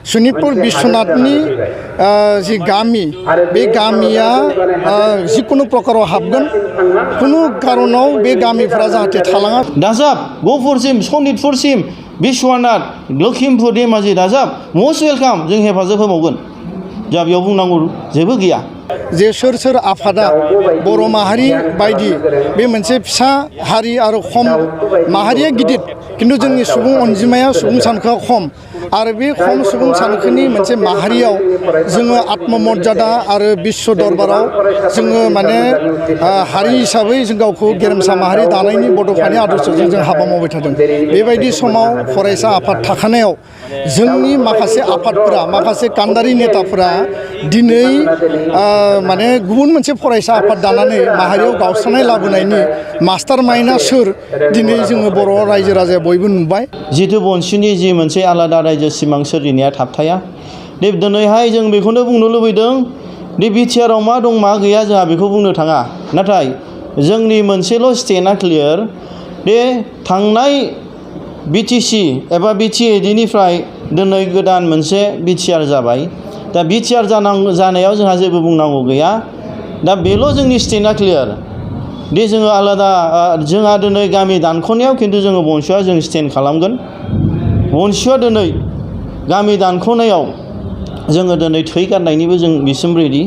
सनितपुर विश्वनाथनि जि गामि बे गामिया जिकुनु प्रकाराव हाबगोन कुनु कारनाव बे गामिफोरा जाहाथे थालाङा दाजाब गहपुरसिम सनितपुरसिम विश्वनाथ लखिमपुर धेमाजि दाजाब मस्ट वेलकाम जों हेफाजाब होबावगोन जा बेयाव बुंनांगौ जेबो गैया जे सोर आफादा बर' माहारि बायदि बे मोनसे फिसा हारि आरो खम माहारिया गिदिर किन्तु जोंनि सुबुं अनजिमाया सुबुं सानखोआ खम आरो बे खम सुबुं सानखोनि मोनसे माहारियाव जोङो आत्ममर्यादा आरो विश्व दरबाराव जोङो माने हारि हिसाबै जों गावखौ गेरेमसा माहारि दानायनि बड'फानि आदर्शजों जों हाबा मावबाय थादों बेबायदि समाव फरायसा आफाद थाखानायाव जोंनि माखासे आफादफोरा माखासे कान्डारि नेताफोरा दिनै माने गुबुन मोनसे फरायसा आफाद दानानै माहारियाव गावस्रानाय लाबोनायनि मास्टार माइन्डआ सोर दिनै जोङो बर' रायजो राजाया बयबो नुबाय जितु बनसुनि जि मोनसे आलादा रायजो सिमां सोरजिनाया थाबथाया दे दिनैहाय जों बेखौनो बुंनो लुबैदों दे बिटिआरआव मा दं मा गैया जोंहा बेखौ बुंनो थाङा नाथाय जोंनि मोनसेल' स्टेटआ क्लियार दे थांनाय बिटिसि एबा बिटिएडिनिफ्राय दिनै गोदान मोनसे बिटिआर जाबाय दा बिटिआर जानायाव जोंहा जेबो बुंनांगौ गैया दा बेल' जोंनि स्टेटआ क्लियार दे जोङो आलादा जोंहा दिनै गामि दानख'नायाव खिन्थु जोङो बनसुआ जों स्टेन्ड खालामगोन बनसुआ दिनै गामि दानख'नायाव जोङो दिनै थै गारनायनिबो जों बिसिम रेडि